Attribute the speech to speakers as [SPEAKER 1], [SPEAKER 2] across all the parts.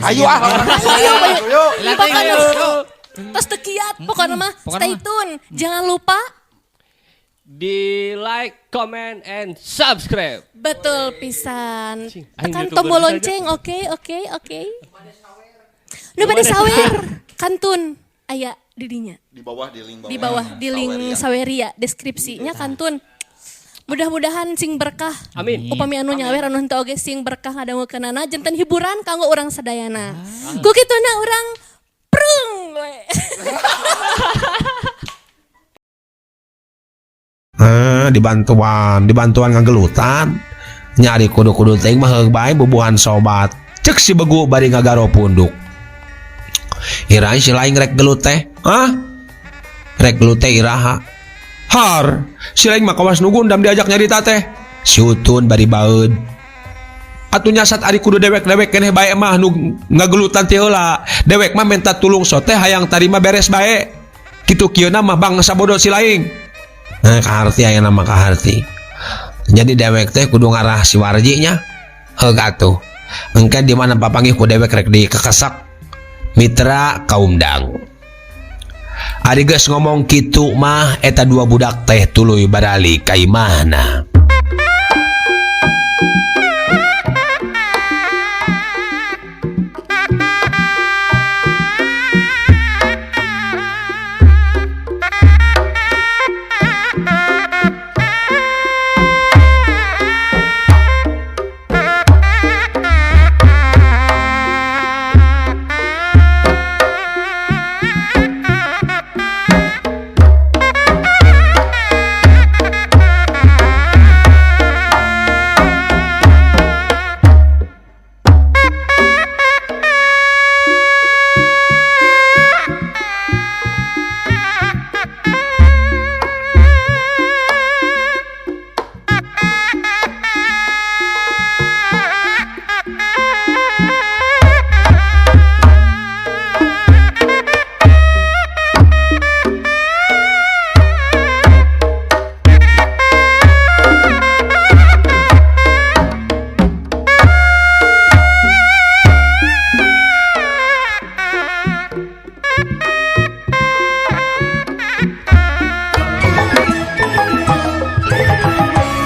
[SPEAKER 1] Ayo ah.
[SPEAKER 2] Ayo, ayo.
[SPEAKER 1] Ayo.
[SPEAKER 2] Pokoknya tos teu kiat, pokoknya mah
[SPEAKER 3] Pokoknya
[SPEAKER 2] stay
[SPEAKER 3] mah.
[SPEAKER 2] tune. Jangan lupa
[SPEAKER 4] Di like, comment, and subscribe.
[SPEAKER 2] Betul pisan.
[SPEAKER 4] Cing, aing
[SPEAKER 2] Tekan
[SPEAKER 4] YouTuber
[SPEAKER 2] tombol
[SPEAKER 4] saja.
[SPEAKER 2] lonceng, oke, oke, oke. Nu bade sawer, kantun aya di dinya.
[SPEAKER 1] Di bawah di link bawah.
[SPEAKER 2] Di bawah di link Saweria deskripsinya kantun. Mudah-mudahan sing berkah.
[SPEAKER 4] Amin.
[SPEAKER 2] Upami anu nyawer anu henteu oge sing berkah ngadangukeunana janten hiburan kanggo urang sadayana. Ku kituna urang prung we.
[SPEAKER 5] Eh, dibantuan, dibantuan ngagelutan. Nyari kudu-kudu teuing mah heug bae bubuhan sobat. Cek si begu bari ngagaro punduk. Iraha si laing rek gelut teh? Hah? Rek gelut teh iraha? Har, si laing mah kawas nu gundam diajak nyarita teh. Si Utun bari baeud. Atuh nyasat ari kudu dewek-dewek keneh bae mah nu ngagelutan ti heula. Dewek mah minta tulung sote hayang tarima beres bae. Kitu kieuna mah bangsa bodoh si laing. Nah, kaharti aya nama kaharti. Jadi dewek teh kudu ngarah si Warji nya. Heug atuh. Engke di mana papanggih ku dewek rek dikekesak mitra kaum dangu. Ari geus ngomong kitu mah eta dua budak teh tuluy barali ka imahna.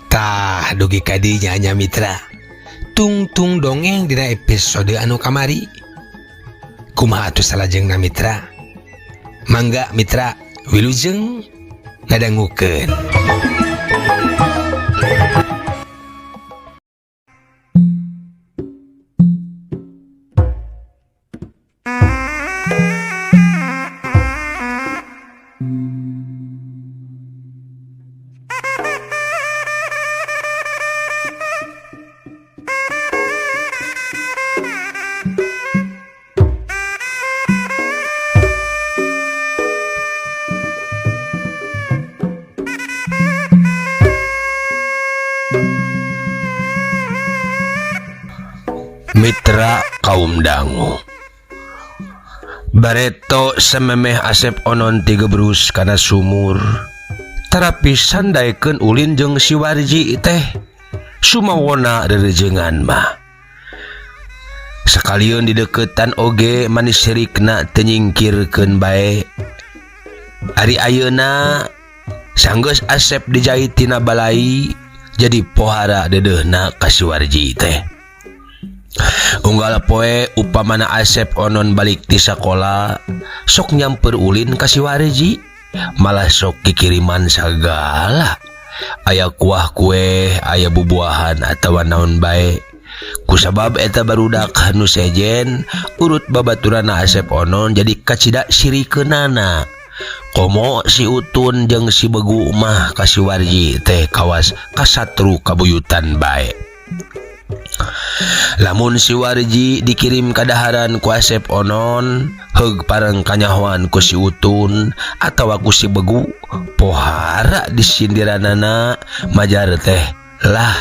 [SPEAKER 5] Tah dugi ka dinya nya mitra. Tungtung dongeng dina episode anu kamari. Kumaha atuh salajengna mitra? Mangga mitra wilujeng ngadangukeun. Mitra kaum dangu. Bareto sememeh Asep Onon tigebrus kana sumur. Tarapisan daekeun ulin jeung si Warji teh. Sumawona rerejengan mah. Sakalieun dideukeutan oge manis sirikna teu nyingkirkeun bae. Ari ayeuna sanggeus Asep dijait tina balai jadi pohara dedeuhna ka si Warji teh. Unggal poe upamana Asep Onon balik ti sakola sok nyamper ulin ka si Warji, malah sok kikiriman sagala. Aya kuah kue, aya bubuahan atawa naon bae. Kusabab eta barudak nu sejen urut babaturana Asep Onon jadi kacida sirikeunana. Komo si Utun jeung si Begu mah ka si Warji teh kawas kasatru kabuyutan bae. Lamun si Warji dikirim kadaharan ku Asep Onon, heug pareng kanyahoan ku si Utun atawa ku si Begu, pohara disindiranana majar teh lah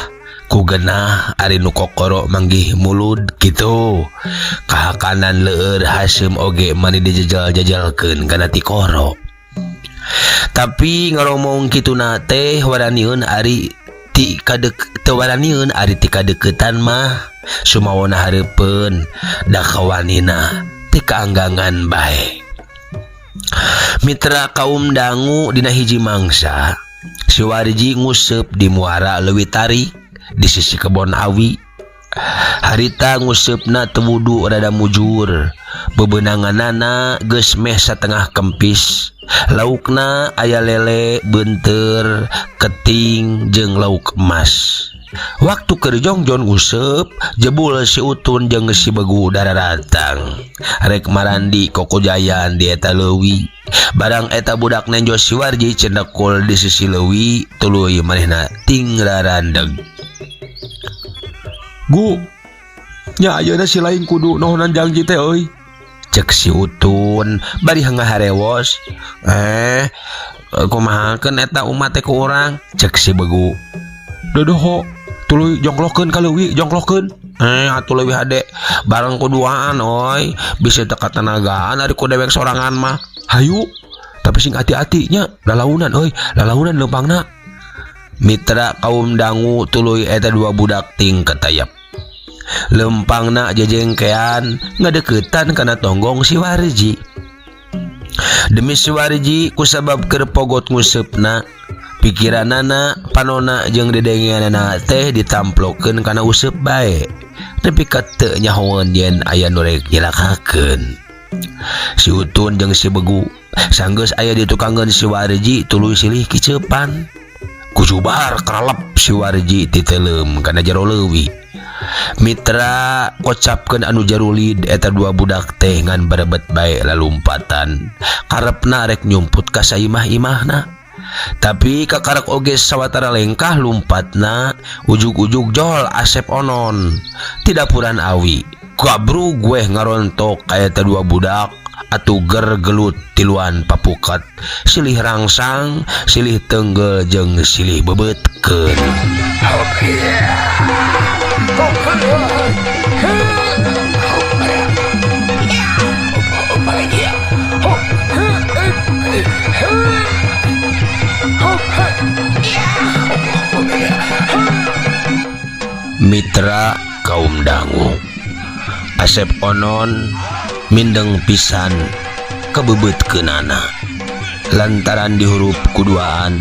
[SPEAKER 5] ku genah ari nu kokoro manggih mulud kitu. Kahakanan leueur haseum oge mani dijejal-jejalkeun kana tikoro. Tapi ngaromong kituna teh waranieun ari Ti kadek teu waranieun ari ti kadeukeutan mah sumawona hareupeun da kawanina ti kaanggangan bae. Mitra kaum dangu dina hiji mangsa si Warji nguseup di muara Leuwi Tarik di sisi kebon awi. Harita nguseupna teu wudu rada mujur bebenanganana geus meh satengah kempis. Laukna aya lele, beunteur, keting jeung lauk emas. Waktu keur jongjon nguseup jebul si Utun jeung si Begu dararatang. Rek marandi kokojayan di eta leuwi. Barang eta budak nenjo si Warji cendekul di sisi leuwi tuluy manehna ting rarandeg. Gu, nya ayeuna si lain kudu nohonan janji teh euy. Cek si Utun bari ngaharewos. Kumahakeun eta umat teh ku urang? Cek si Begu. Dodoho, tuluy jongklokeun ka leuwi, jongklokeun. Atuh leuwih hade bareng kuduaan oi, bisa teu katenagaan ari ku dewek sorangan mah. Hayu, tapi sing hati-hati nya, lalaunan euy, lalaunan leumpangna. Mitra kaum dangu tuluy eta dua budak ting ketayap. Lempangna jejengkean ngadeukeutan kana tonggong si Warji. Demi si Warji kusabab keur pogot nguseupna, pikiranana, panona jeung dedengeanana teh ditamplokeun kana useup bae. Nepi ka teu nyahoeun yen aya nu rek nyilakakeun. Si Utun jeung si Begu sanggeus aya di tukangeun si Warji tuluy silih kiceupan. Kujubar karalep si Warji titeleum kana jero leuwi. Mitra kocapkeun anu jarulid eta dua budak teh ngan berebet bae lalumpatan. Karepna rek nyumput ka saimah-imahna. Tapi kakarak oge sawatara lengkah lumpatna ujug-ujug jol Asep Onon. Ti dapuran awi. Gabrug weh ngarontok ka eta dua budak atuh ger gelut tiluan papukat. Silih rangsang, silih tenggel jeung silih bebetkeun. Mitra kaum dangu Asep Onon mindeng pisan kebebetkeunana lantaran dihurup kuduaan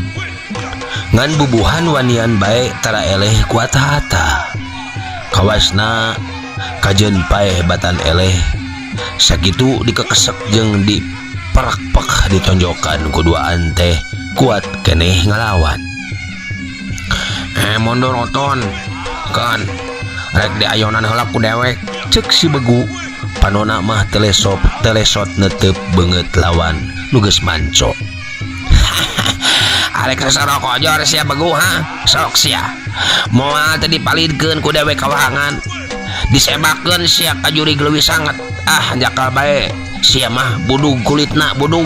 [SPEAKER 5] ngan bubuhan wanian bae tara eleh kuat-hata kawasna kajeun paeh batan eleh sakitu dikekesek jeung diperak-pek ditonjokan kuduaan teh kuat keneh ngalawan. Mundur oton kan rek diayonan heula ku dewek cek si Begu. Panona mah telesop telesot netep beungeut lawan nu geus manco. Arek sasarokojor sia Begu ha sok sia moal teh dipalidkeun ku dewek kawahangan disebakeun sia ka jurig leuwih sanget. Ah jakal bae sia mah budug kulitna budug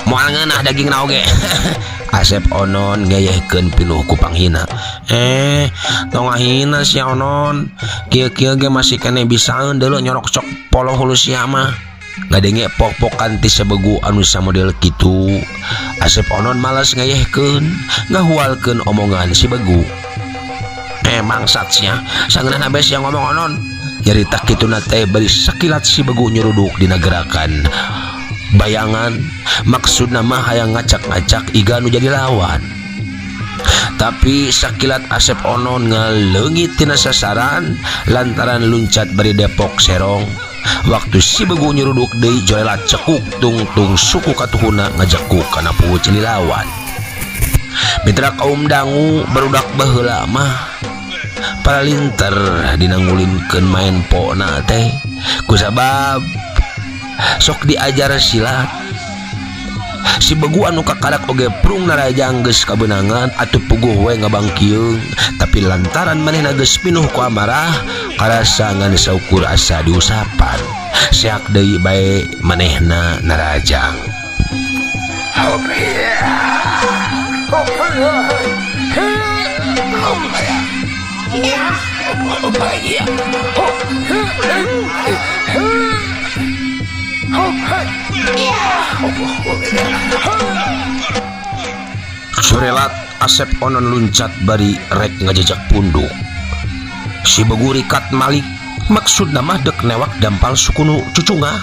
[SPEAKER 5] moal ngeunah dagingna oge. Asep Onon ngeyehkeun pinuh ku panghina. Tong ngahina sia Onon kieu-kieu ge masih keneh bisaeun deuleu nyorok sok poloh hulu sia mah. Ngadenge pok-pokan ti sebegu anu samodel kitu. Asep Onon malas ngeyehkeun ngahualkeun omongan si Begu. Bangsat sia sangeunah bes sia ngomong Onon. Nyarita kituna teh bari sakilat si Begu nyuruduk dina gerakan bayangan maksudna mah hayang ngacak-ngacak iga nu jadi lawan. Tapi sakilat Asep Onon ngaleungit tina sasaran lantaran luncat bari depok serong. Waktu si Begu nyuruduk deui jolela cekuk tungtung suku katuhuna ngajekuk kana puguh cili lawan. Mitra kaum dangu barudak baheula mah para linter dina ngulinkeun main pokna teh kusabab sok diajar silat. Si Begu anu kakarak oge prung narajang geus kabeunangan atuh puguh we ngabangkieung, tapi lantaran manehna geus pinuh ku amarah karasa ngan saukur asa diusapan. Seak deui bae manehna narajang. Surelat Asep Onon luncat bari rek ngajejak punduk. Si Begu rikat malik maksudna mah dek newak dampal suku nu cucungah.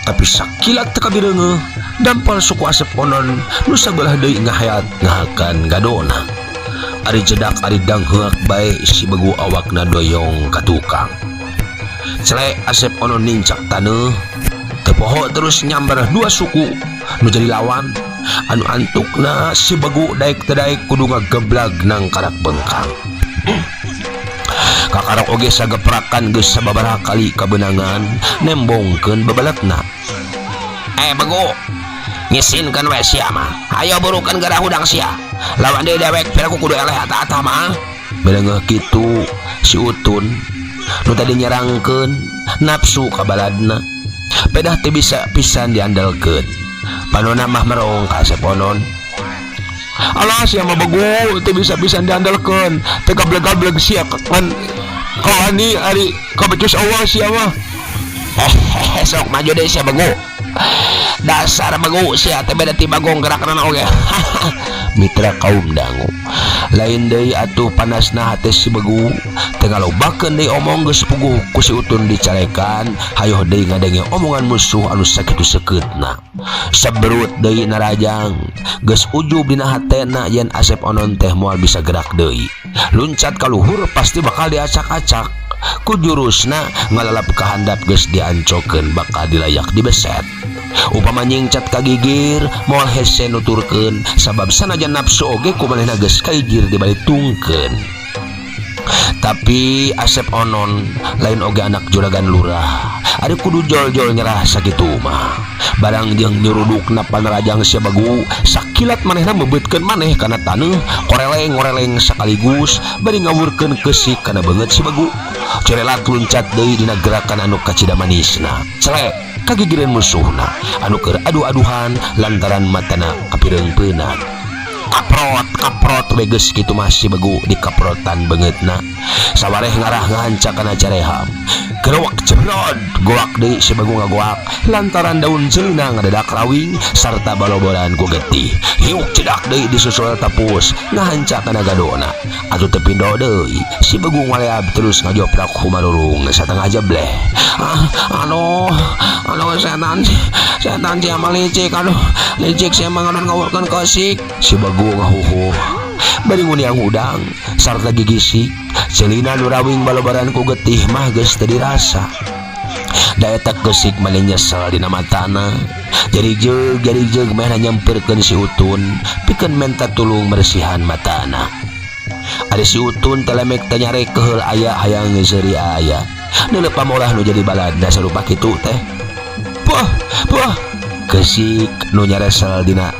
[SPEAKER 5] Tapi sakilat teu kabireungeuh dampal suku Asep Onon nu sabelah deui ngahayat ngahakan gadona. Ari jedak ari dangheak bae si Begu awakna doyong ka tukang. Cele Asep Onon nincak taneuh teu poho terus nyamber dua suku nu jadi lawan. Anu antukna si Begu daek teu daek kudu ngageblag nang karak bengkang. Kakarok oge sageprakan geus sababaraha kali kabeunangan nembongkeun babalatna. Begu, ngisinkeun we sia mah. Hayo burukeun gara hudang sia. Lawan deui dewek piraku kudu eleh ata-ata mah. Beungeut kitu si Utun nu tadi nyerangkeun nafsu ka baladna. Pedah teu bisa pisan diandalkeun. Panona mah merong ka Asep Onon. Alah sia mah Begu teu bisa pisan diandalkeun. Teu gableg-gableg sia kan kawani ari kabecus Allah sia mah. Sok maju deui sia Begu. Dasar Begu sia teh beda ti Bagong gerakna oge. Mitra kaum dangu. Lain deui atuh panasna hate si Begu. Teu ngalobakeun deui omong geus puguh ku si Utun dicarekan, hayoh deui ngadenge omongan musuh anu sakitu sekeutna. Seberut deui narajang, geus ujub dina hatena yen Asep Onon teh moal bisa gerak deui. Luncat ka luhur pasti bakal diacak-acak. Ku jurusna ngalalap ka handap geus diancokeun bakal dilayak dibeset. Upama nyingcat ka gigir moal hese nuturkeun sabab sanajan nafsu oge ku manehna geus kaigir dibalitungkeun. Tapi Asep Onon lain oge anak juragan lurah. Ari kudu jol-jol nyerah sakitu mah. Barang jeung nyurudukna panarajang si Begu, sakilat manehna mebeutkeun maneh kana taneuh, koreleng-ngoreleng sakaligus bari ngawurkeun keusik kana beungeut si Begu. Corelat luncat deui dina gerakan anu kacida manisna. Celek kagigireun musuhna anu keur adu-aduhan lantaran matana kapireungpeunan. Kaprot kaprot we geus kitu mah si Begu dikaprotan beungeutna. Sawareh ngarah ngahanca kana careham. Gerowak jebrod goak deui si Begu ngagoak lantaran daun ceulina ngadadak rawing sarta baloboran ku getih. Hiuk cedak deui disusul tapus ngahanca kana gadona. Atuh teu pindo deui si Begu ngaleab terus ngajoprak humarurung satengah jebleh. Aduh aduh setan setan sia mah licik, aduh licik sia mah ngadon ngawurkeun keusik. Si Begu ngahuhuh bari nguniang hudang sarta gigisik. Ceulina nu rawing balobaran ku getih mah geus teu dirasa. Da eta keusik mah nyesel dina matana. Jadi jeug mehna nyamperkeun si Utun pikeun menta tulung meresihan matana. Ari si Utun telemek teh nyarek keheul aya hayang seuri aya. Neuleuh pamolah nu jadi baladna sarupa kitu teh. Puah puah keusik nu nyaresel dina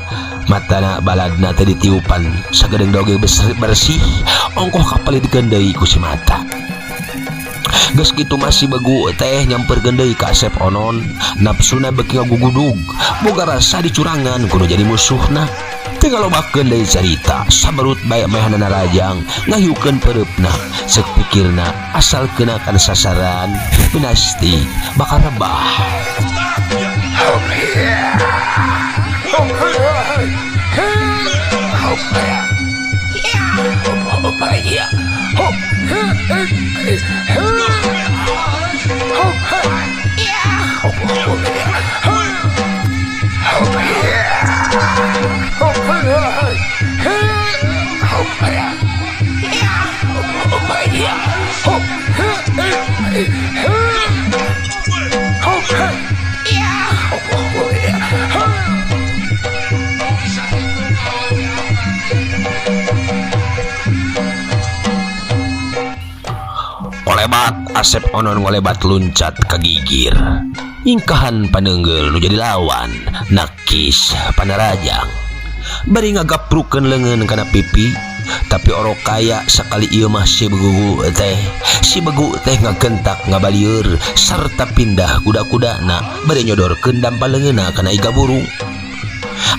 [SPEAKER 5] matana baladna teh ditiupan sagedeung doge bersih ongkoh kapalidkeun deui ku si mata. Geus kitu mah si Begu teh nyamperkeun deui ka Asep Onon, nafsuna beuki ngagugudug, boga rasa dicurangan kudu jadi musuhna. Teu ngalobakeun deui carita, saberut bae mehna narajang ngahiukeun peureupna, seuk pikirna asal kena kana sasaran pinasti bakal rebah. Ngolebat Asep Onon ngolebat luncat ka gigir. Nyingkahan paneungeul nu jadi lawan, nakis panarajang. Bari ngagaprukeun leungeun kana pipi, tapi orok kaya sakali ieu mah si Begu teh. Si Begu teh ngagentak ngabalieur sarta pindah kuda-kudana bari nyodorkeun dampal leungeunna kana iga burung.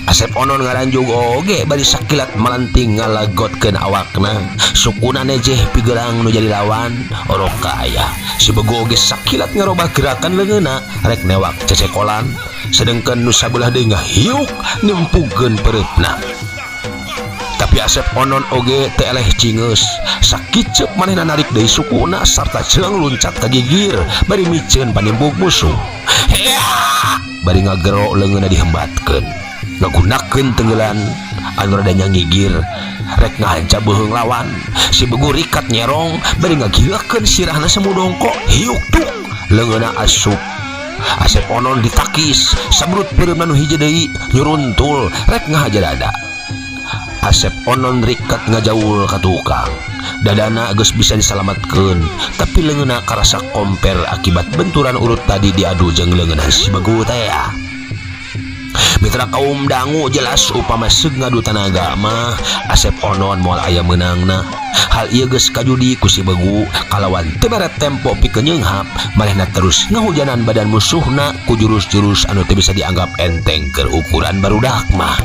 [SPEAKER 5] Asep Onon ngaranjug oge bari sakilat malanting ngalagotkeun awakna. Sukuna nejeh pigelang nu jadi lawan orok kaya. Si Begu oge sakilat ngarobah gerakan leungeunna rek newak cecekolan, sedengkeun nu sabelah deui ngahiuk nempukeun pereupna. Tapi Tapi Asep Onon oge teu eleh cingeus. Sakiceup manehna narik deui sukuna sarta ceung luncat ka gigir bari miceun panimbug musuh. Hea! Bari ngagero leungeunna dihembatkeun. Ngagunakeun tenggelan anu rada nyangigir rek ngahanca beuheung lawan. Si Begu rikat nyerong bari ngagilakeun sirahna semu dongko hiuk tuk leungeunna asup. Asep Onon ditakis sabrut peureum nu hiji deui nyuruntul rek ngahaja dada. Asep Onon rikat ngajaul ka tukang. Dadana geus bisa disalamatkeun, tapi leungeunna karasa komper akibat benturan urut tadi diadu jeung leungeunna si Begu teh. Mitra kaum dangu jelas upama seug ngadu tanaga mah Asep Onon moal aya meunangna. Hal ieu geus kajudi ku si Begu kalawan teu beret tempo pikeun nyeunghap, manehna terus ngahujanan badan musuhna ku jurus-jurus anu teu bisa dianggap enteng keur ukuran barudak mah.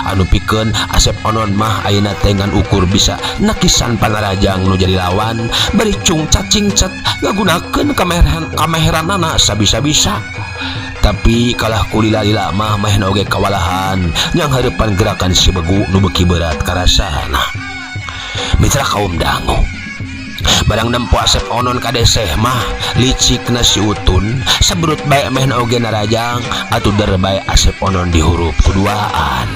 [SPEAKER 5] Anu pikeun Asep Onon mah ayeuna teh ngan ukur bisa nakisan panarajang nu jadi lawan bari cung cacingcat ngagunakeun kameheranana sabisa-bisa. Tapi kalah ku lila-lila mah manehna oge kawalahan nyang hareupan gerakan si Begu nu beuki berat karasana. Mitra kaum dangu barang nempo Asep Onon kadeseh mah licikna si Utun sabrut bae mehna oge narajang atuh der bae Asep Onon dihurup kuduaan.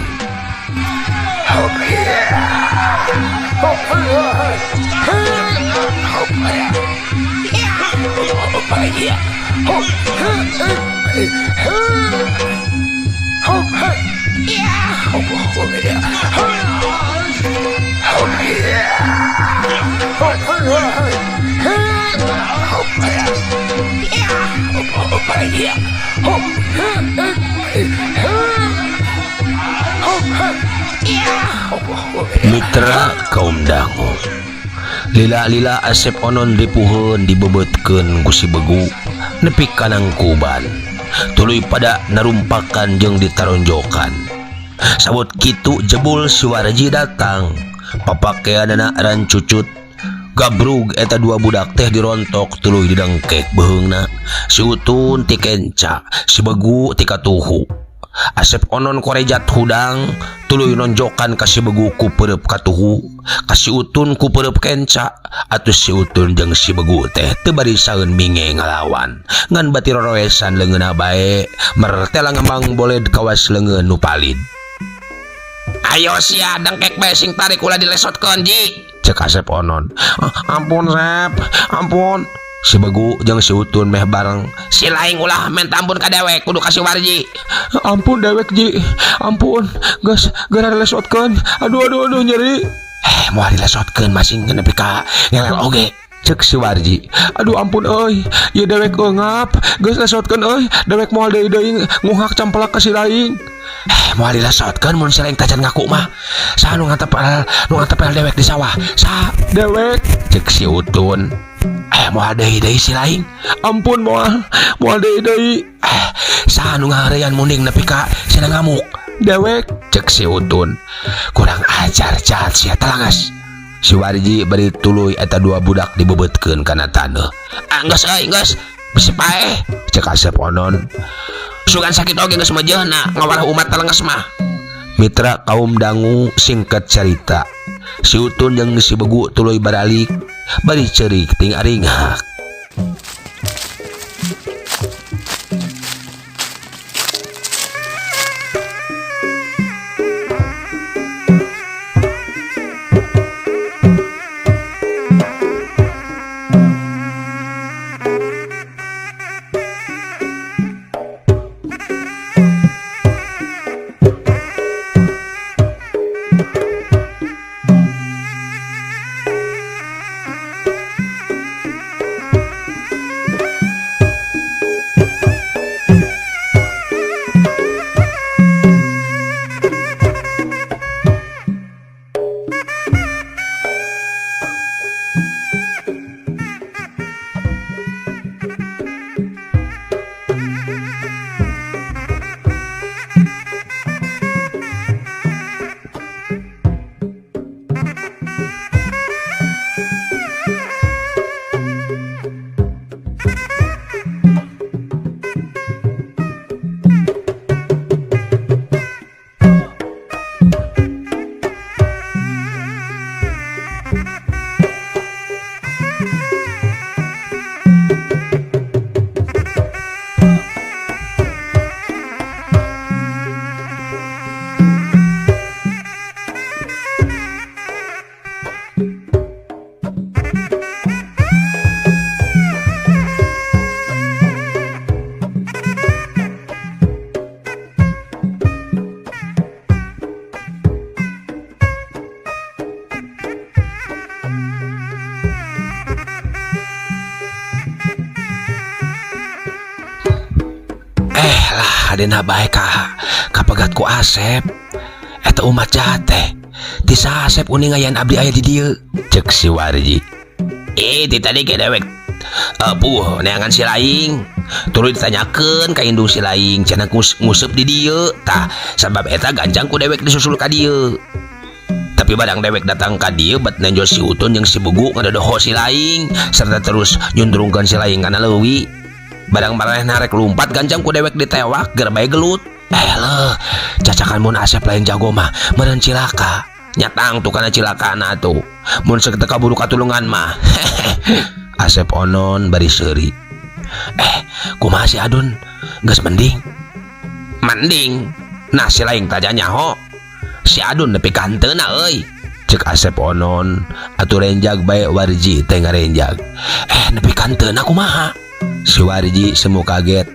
[SPEAKER 5] Mitra kaum dangu lila-lila Asep Onon dipuheun dibebetkeun ku si Begu nepi ka nangkuban tuluy pada narumpakan jeung ditaronjokan. Sabut kitu jebul si Warji datang papakeanana rancucut gabrug eta dua budak teh dirontok tuluy didengkek beuheungna. Si Utun ti kenca, si Begu ti katuhu. Asep Onon korejat hudang tuluy nonjokan ka si Begu ku peureub katuhu, ka si Utun ku peureub kenca. Atuh si Utun jeung si Begu teh teu barisaeun minge ngalawan ngan bati roroesan leungeunna bae mertela ngembang boled kawas leungeun nu palid. Ayo sia dengkek bae sing tarik ulah dilesotkeun ji, cek Asep Onon. Ampun Sep, ampun. Si Begu jeung si Utun meh bareng. Si laing ulah menta ampun ka dewek kudu ka si Warji. Ampun dewek ji, ampun geus geura dilesotkeun. Aduh aduh aduh nyeri. Moal dilesotkeun masing nepi ka ngelel oge, cek si Warji. Aduh ampun euy, ieu dewek eungap, geus lesotkeun euy, dewek moal deui-deui nguhak campelak ka si laing. Moal dilesotkeun mun si laing tacan ngaku mah. Saha nu ngantepel dewek di sawah? Saha dewek? Cek si Utun. Moal deui-deui si laing. Ampun moal, moal deui-deui. Saha nu ngahareuyan munding nepi ka sina ngamuk? Dewek, cek si Utun. Kurang ajar jahat sia talangas. Si Warji bari tuluy eta dua budak dibebetkeun kana taneuh. Geus euy, geus bisi paeh, cek Asep Onon. Sugan sakit oge geus mejeuna ngawarah umat talenges mah. Mitra kaum dangu singkat carita, si Utun jeung si Begu tuluy baralik bari ceurik ting aringhak. Eh lah dina bae ka kapegat ku Asep. Eta umat jahat teh. Ti saha Asep uning ngayan abdi aya di dieu? Cek si Warji. Eh ti tadi ge dewek puh neangan si Laing. Tuluy ditanyakeun ka indung si Laing cenah nguseup di dieu. Tah sabab eta ganjang ku dewek disusul ka dieu. Tapi barang dewek datang ka dieu bet nenjo si Utun jeung si Bugu ngadodoho si Laing serta terus nyundrungkeun si Laing kana leuwi. Barang maranehna rek lumpat ganjang ku dewek ditewak ger bae gelut. Eh leuh, cacakan mun Asep lain jago mah meureun cilaka. Nyatang tuh kana cilakana tuh. Mun seuk teu kaburu katulungan mah. Asep onon bari seuri. Eh, kumaha si Adun? Geus mending? Mending. Nah si Laing taja nyaho. Si Adun nepi ka henteuna euy. Cek Asep onon atuh renjag bae Warji teh ngarenjag. Eh nepi ka henteuna kumaha? Si Warji semu kaget.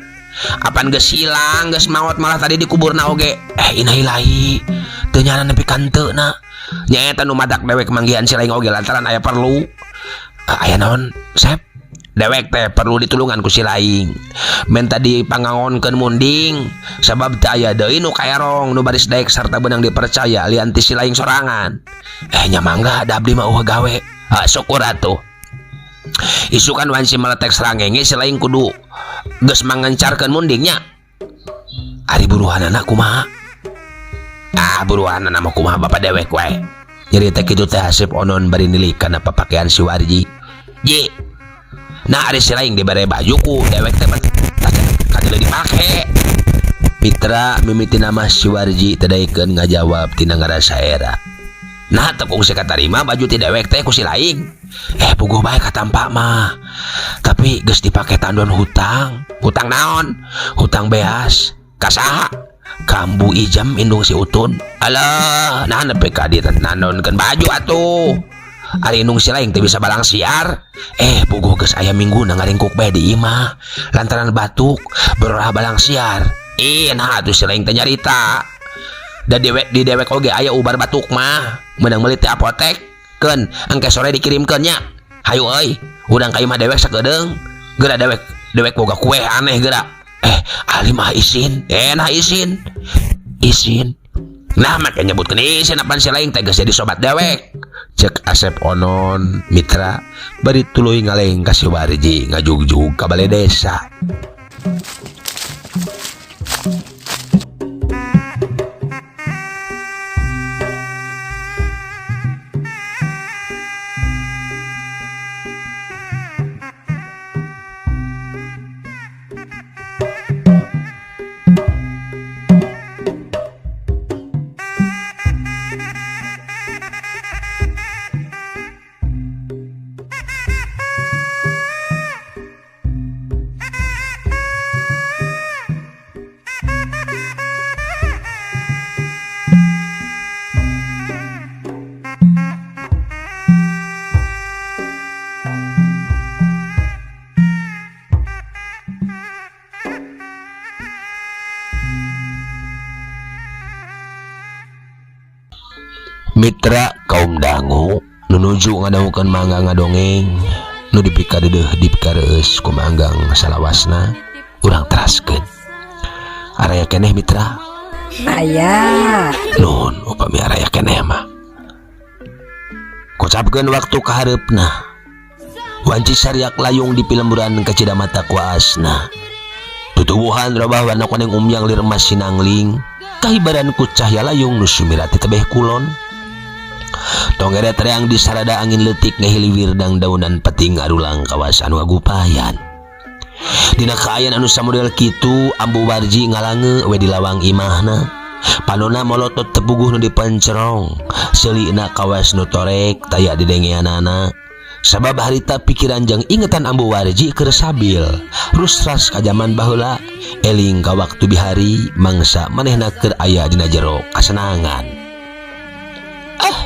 [SPEAKER 5] Apan geus hilang, geus maot malah tadi dikuburna oge. Eh innalillahi. Teu nyana nepi ka henteuna. Nya eta nu madak dewek manggihan si Laing oge lantaran aya perlu. Aya naon, Sep? Dewek teh perlu ditulungan ku si Laing. Menta dipangangonkeun munding sabab teu aya deui nu kaerong nu baris daek sarta beunang dipercaya lian ti si Laing sorangan. Eh nya mangga da abdi mah eueuh gawe. Ha syukur atuh. Isukan wanci meletek serangenge si Laing kudu geus mangencarkeun mundingnya. Ari buruhanana kumaha? Ah buruhanana mah kumaha bapak dewek wae. Nyerita kitu teh Asep onon bari nilik kana papakaian si Warji. Ji. Nah ari si Laing dibere baju ku dewek teh kagak dipake. Mitra mimiti nama si Warji teu daekeun ngajawab tina ngarasa era. Nah teu kungsi katarima baju ti dewek teh ku si Laing. Eh puguh bae katampa mah. Tapi geus dipake tandon hutang. Hutang naon? Hutang beas. Ka saha? Ka Ambu Ijam indung si Utun. Alah, nah nepi ka ditandonkeun baju atuh. Ari indung si Laing teh bisa balang siar. Eh puguh geus aya mingguna ngaringkuk bae di imah lantaran batuk berorah balang siar. Ih nah atuh si Laing teh nyarita. Da di dewek oge aya ubar batuk mah meunang meuli ti apotek keun engke sore dikirimkeun nya. Hayu euy, urang ka imah dewek sakedeung. Geura dewek boga kue aneh geura. Eh ali mah isin. Eh nah isin. Isin. Nah make nyebutkeun isin apan si Laing teh geus jadi sobat dewek. Cek Asep onon mitra bari tuluy ngaleng ka si Warji ngajugjug ka bale desa. Mitra kaum dangu nunuju ngadangukeun mangga ngadongeng nu dipikadeudeeh dipikareus ku manggang salawasna urang teraskeun. Araya keneh mitra?
[SPEAKER 1] Aya.
[SPEAKER 5] Nuhun upami araya keneh mah. Kocapkeun waktu kahareupna. Wanci sariak layung di pilemburan kacida mata kuasna. Tutuwuhan robah warna koneng umyang lir emas sinangling. Kahibaran ku cahya layung nu sumirati tebeh kulon. Tonggere tereang di sarada angin leutik ngahiliwir dang daunan peting arulang kawasan wagupayan. Dina kaayaan anu samodel kitu Ambu Warji ngalange we di lawang imahna. Panona molotot tepuguh nu dipencerong. Seulina kawas nu torek taya didengeanana. Sabab harita pikiran jeung ingetan Ambu Warji keur sabil. Rusras ka jaman baheula eling ka waktu bihari mangsa manehna keur aya dina jero kasenangan.
[SPEAKER 3] Ah,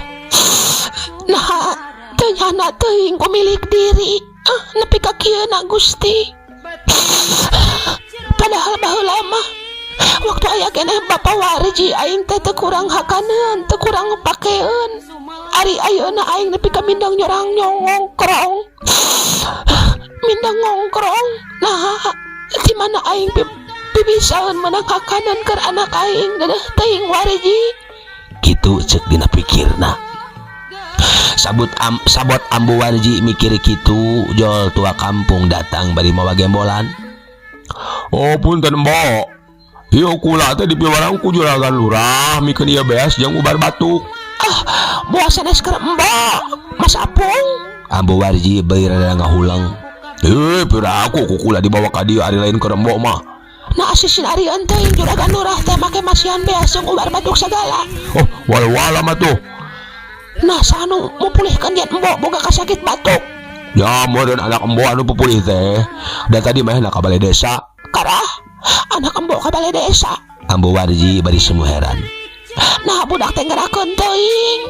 [SPEAKER 3] nah, teu nyana teuing ku milik diri. Ah, nepi ka kieu na Gusti. Padahal baheula mah waktu aya keneh Bapak Warji aing teh teu kurang hakaneun, teu kurang pakeun. Ari ayeuna aing nepi ka mindang nyorang nyongongkrong. Mindang ngongkrong. Nah, di mana aing Pibisaeun meunang hakaneun keur anak aing deudeuh teuing Warji.
[SPEAKER 5] Kitu cek dina pikirna. Sabot Ambu Warji mikir kitu, jol tua kampung datang bari mawa gembolan.
[SPEAKER 6] Oh punten mbok. Ieu kula teh dipiwarang ku juragan lurah mikeun ieu beas jeung ubar batuk.
[SPEAKER 3] Ah, moal sanes keur mbok, Mas Apung.
[SPEAKER 5] Ambu Warji bari rada ngahuleng.
[SPEAKER 6] Pira aku ku kula dibawa ka dieu ari lain keur mbok mah.
[SPEAKER 3] Nah asisin ari teuing juragan lurah teh make masihan beas jeung ubar batuk sagala.
[SPEAKER 6] Oh, wala-wala mah tuh.
[SPEAKER 3] Nah sanu mupulihkeun yen mbok boga kasakit batuk.
[SPEAKER 6] Ya meureun anak mbok anu pupulih teh. Da tadi mah ka balai desa.
[SPEAKER 3] Karah anak embok ka balai desa.
[SPEAKER 5] Ambu Warji bari semu heran.
[SPEAKER 3] Nah budak teh ngerakeun teuing.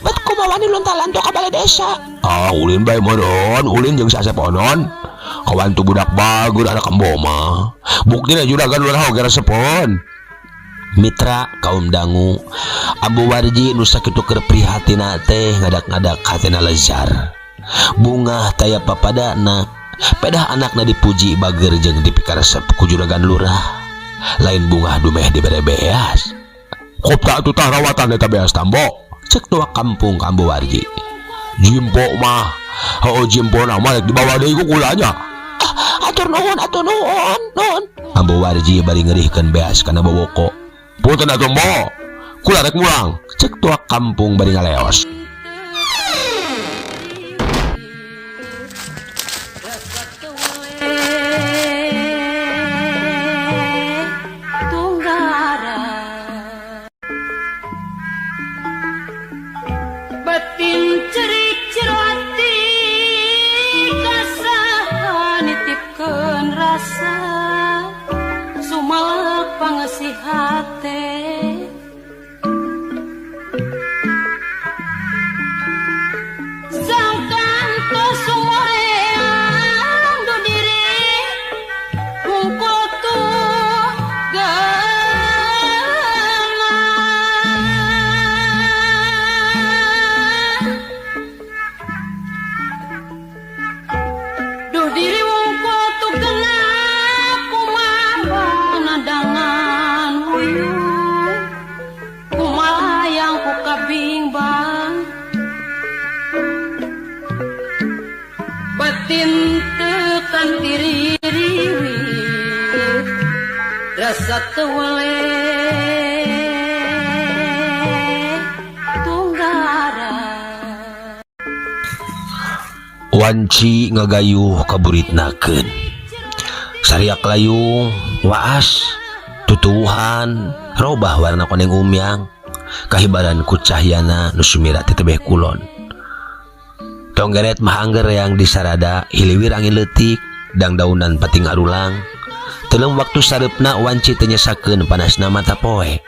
[SPEAKER 3] Bet kumaha wani lonta-lanto ka balai desa.
[SPEAKER 6] Ah ulin bae meureun, ulin jeung si Asep Onon. Kawan tu budak bager anak embok mah. Buktina juragan lurah oge resepeun.
[SPEAKER 5] Mitra kaum dangu, Ambu Warji nu sakitu keur prihatina teh ngadak-ngadak hatena lezar. Bungah taya papadana. Pedah anakna dipuji bager jeung dipikaresep ku juragan lurah. Lain bungah dumeh dibere beas.
[SPEAKER 6] Kopta atuh tah rawatan eta beas tambo.
[SPEAKER 5] Cek tua kampung ka Ambu Warji.
[SPEAKER 6] Jimpo mah. Heuh jimpona mah rek dibawa deui ku kulanya.
[SPEAKER 3] Ah, atur nuhun atuh nuhun, nuhun.
[SPEAKER 5] Ambu Warji bari ngeurihkeun beas kana boboko.
[SPEAKER 6] Punten atuh mbok. Kula rek mulang.
[SPEAKER 5] Cek tua kampung bari ngaleos. Wanci ngagayuh kaburitnakeun. Sariak layung, waas, tutuwuhan, robah warna koneng umyang, kahibaran ku cahyana nu sumira ti tebeh kulon. Tonggeret mah angger yang disarada hiliwir angin leutik, dangdaunan pating arulang. Telem waktu sareupna wanci teu nyesakeun panasna mata poe.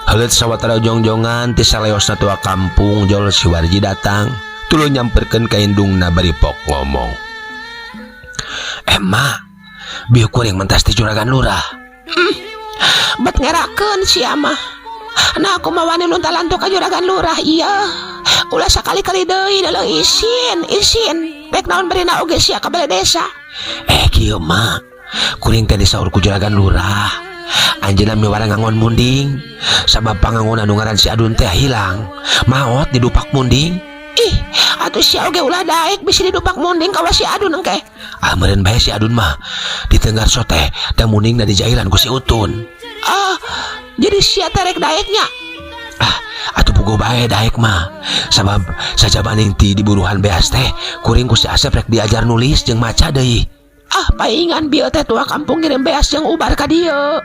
[SPEAKER 5] Heuleut sawatara jongjongan ti saleosna tua kampung jol si Warji datang. Tuluy nyamperkeun ka indungna bari pok ngomong. Mak, bieu kuring mentas ti juragan lurah.
[SPEAKER 3] Bet ngerakeun sia mah. Nah aku mah wani lunta-lantu ka juragan lurah ieu. Ulah sakali-kali deui dalam isin, isin. Rek naon barina oge sia ka balai desa.
[SPEAKER 5] Kieu mah. Kuring teh disaur ku juragan lurah. Anjeunna miwarang ngangon munding. Sabab pangangon anu ngaran si Adun teh hilang. Maot didupak munding.
[SPEAKER 3] Ih, atuh sia oge ulah daek bisi didupak munding kawas si Adun engke.
[SPEAKER 5] Ah meureun bae si Adun mah ditenggar sote da mundingna dijailan ku si Utun.
[SPEAKER 3] Ah, jadi sia teh rek daeknya.
[SPEAKER 5] Ah, atuh puguh bae daek mah. Sabab sajabaning ti diburuhan beas teh kuring ku si Asep rek diajar nulis jeung maca deui.
[SPEAKER 3] Ah, paingan bieu teh tua kampung ngirim beas jeung ubar ka dieu.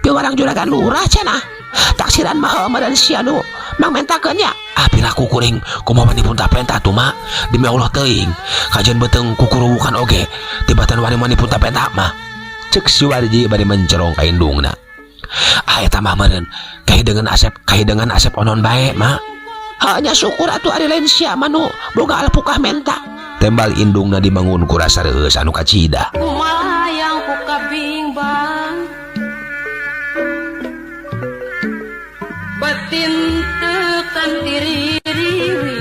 [SPEAKER 3] Piwarang juragan lurah cenah. Taksiran mah meureun sia nu mangmentakeun nya.
[SPEAKER 5] Ah piraku kuring kumaha dipunta-penta atuh mak. Demi Allah teuing kajian beuteung kukuruwukan oge tibatan wani-wani punta-penta mah. Cek si Warji bari mencerong ka indungna. Ah eta mah meureun kahideungan Asep Onon bae mak.
[SPEAKER 3] Hanya syukur atuh ari lain sia mah nu boga alpukah menta.
[SPEAKER 5] Tembal indungna dibangun ku rasa reueus anu kacida.
[SPEAKER 7] Kumalayang ku kabingbang batin tekan tiririwit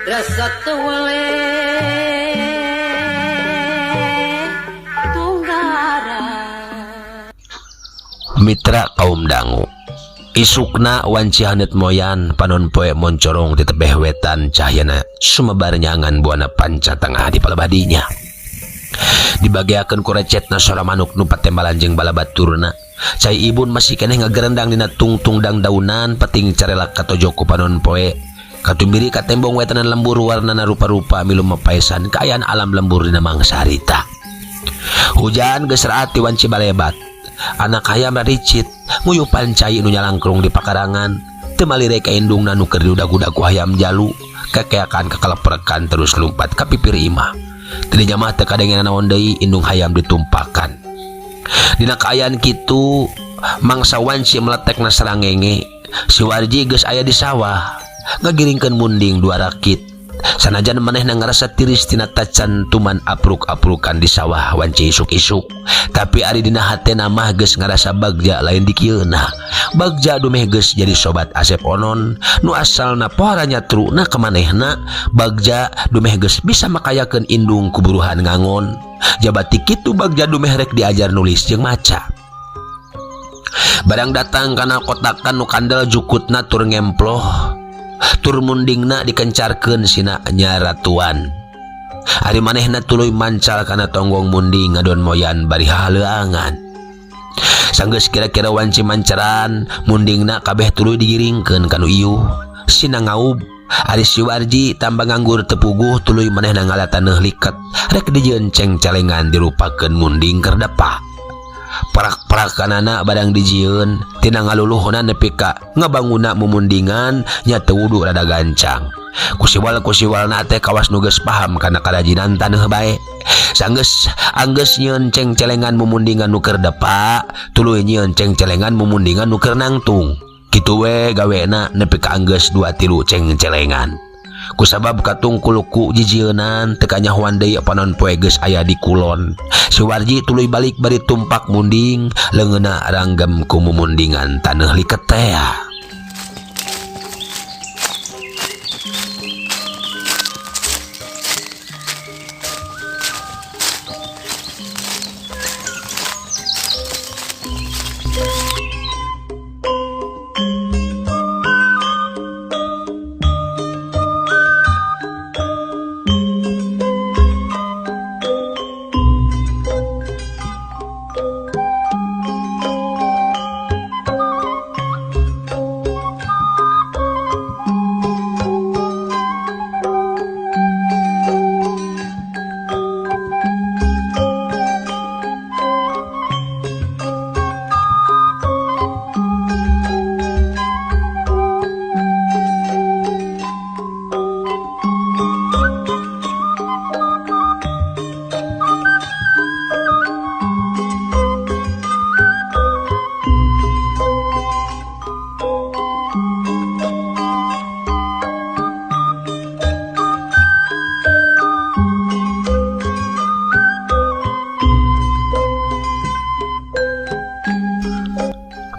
[SPEAKER 7] rasa tewele tunggara.
[SPEAKER 5] Mitra kaum dangu isukna wanci haneut moyan panon poe moncorong di tebeh wetan cahyana sumebar nyangan buana panca tengah di palebadinya. Dibageakeun ku recetna sora manuk nu patembalan jeung balabaturna. Cai ibun masih keneh ngagerendang dina tungtung dangdaunan peting carelak katojo ku panon poe. Katumbiri katembong wetanan lembur warnana rupa-rupa milu mapaesan kaayaan alam lembur dina mangsa harita. Hujan geus raat ti wanci balebat. Anak hayam raricit nguyupan cai nu nyalangkrung di pakarangan. Teu malire ka indungna nu keur diudag-udag ku hayam jalu. Kekeakan kakaleprekan terus lumpat ka pipir imah. Teu mah teu kadengenan naon deui indung hayam ditumpakan. Dina kaayaan kitu mangsa wanci meletekna sarangenge. Si Warji geus aya di sawah ngagiringkeun munding dua rakit. Sanajan manehna ngarasa tiris tina tacan tuman apruk-aprukan di sawah wanci isuk-isuk, tapi ari dina hatena mah geus ngarasa bagja lain dikieuna. Bagja dumeh geus jadi sobat Asep Onon nu asalna pohara nyatruna ka manehna. Bagja dumeh geus bisa makayakeun indung kuburuhan ngangon. Jabati kitu bagja dumeh rek diajar nulis jeung maca. Barang datang kana kotakan nu kandel jukutna tur ngemploh, tur mundingna dikencarkeun sina nyaratuan. Ari manehna tuluy mancal kana tonggong munding ngadon moyan bari hahaleuangan. Sanggeus kira-kira wanci mancaran, mundingna kabeh tuluy digiringkeun ka nu iuh. Sina ngaub, ari si Warji tambah nganggur tepuguh tuluy manehna ngala taneuh liket rek dijieun ceng-celengan dirupakeun munding keur depa. Parak-parakanana barang dijieun tina ngaluluhna nepi ka ngabanguna mumundingan nya teu wudu rada gancang. Kusiwal-kusiwalna teh kawas nu geus paham kana karajinan taneuh bae. Sanggeus anggeus nyieun ceng-celengan mumundingan nu keur depa, tuluy nyieun ceng-celengan mumundingan nu keur nangtung. Kitu we gawena nepi ka anggeus 2-3 ceng-celengan. Kusabab katungkul ku jijieunan teu kanyahoan deui panon poe geus aya di kulon. Si Warji tuluy balik bari tumpak munding, leungeunna ranggem ku mumundingan taneuh liket tea.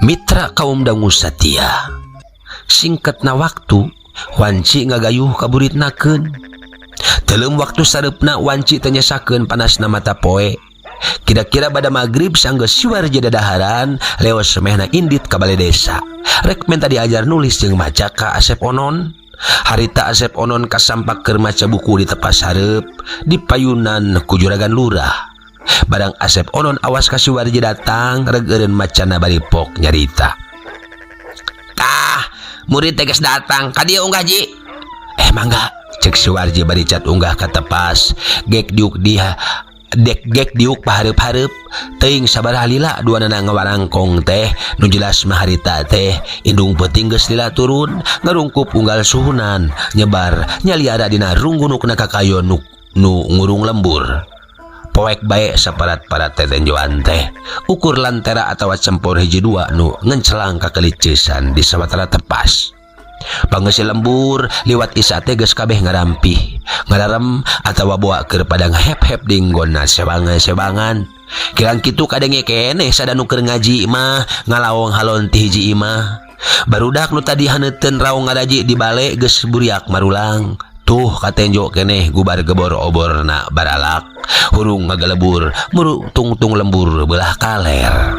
[SPEAKER 5] Mitra kaum dangu satia, singkatna waktu wanci ngagayuh kaburitnakeun. Teuleum waktu sareupna wanci teu nyesakeun panasna mata poe. Kira-kira bada magrib sanggeus si Warji dadaharan leos mehna indit ka bale desa. Rek menta diajar nulis jeung maca ka Asep Onon. Harita Asep Onon kasampak keur maca buku di tepas hareup di payunan ku juragan lurah. Barang Asep Onon awas ka si Warji datang regeureun macana bari pok nyarita. Tah, murid teh geus datang, ka dieu unggah ji. Mangga, cek si Warji bari cat unggah ka tepas. Gek diuk dia, dek gek diuk pahareup-hareup. Teuing sabaraha lila duanana ngawarangkong teh, nu jelas mah harita teh indung peuting geus lila turun, ngarungkup unggal suhunan, nyebar nyaliara dina runggunukna kakayon nu ngurung lembur. Poek bae saparat-parat tetenjoan teh, ukur lantera atawa cempor hiji dua nu ngencelang kakeliceusan di sawatara tepas. Pangeusi lembur liwat isa teh geus kabeh ngarampih, ngararem atawa boa keur padang hep-hep dinggonna sebangan-sebangan. Kirang kitu kadenge keneh sada nu keur ngaji mah ngalaong halon ti hiji imah. Barudak nu tadi haneuteun raung ngaraji di bale geus buriak marulang. Tuh katenjo keneh gubar gebor oborna baralak, hurung ngagelebur muru tungtung lembur belah kaler.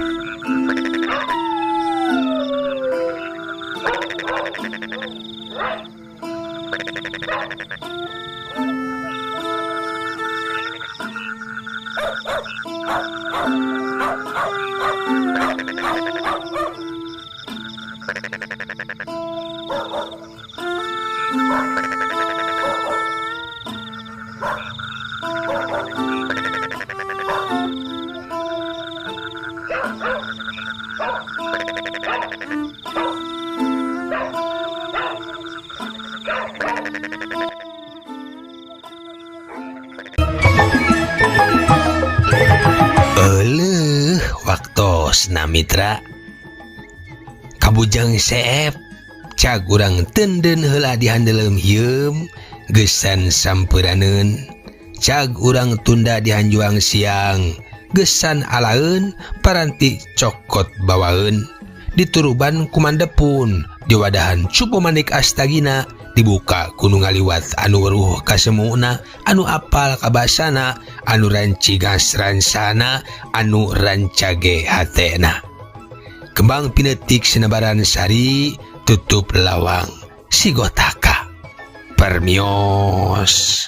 [SPEAKER 5] Eleuh waktosna mitra Kabujang seep cag urang tenden heula di handeuleum hieum geusan sampuraneun cag urang tunda di hanjuang siang geusan alaeun paranti cokot bawaeun dituruban ku mandepun diwadahan cupu manik astagina dibuka ku nu ngaliwat anu weruh kasemuna anu apal kabasana anu rancigas ransana anu rancage hatena kembang pinetik sinebaran sari tutup lawang sigotaka permios.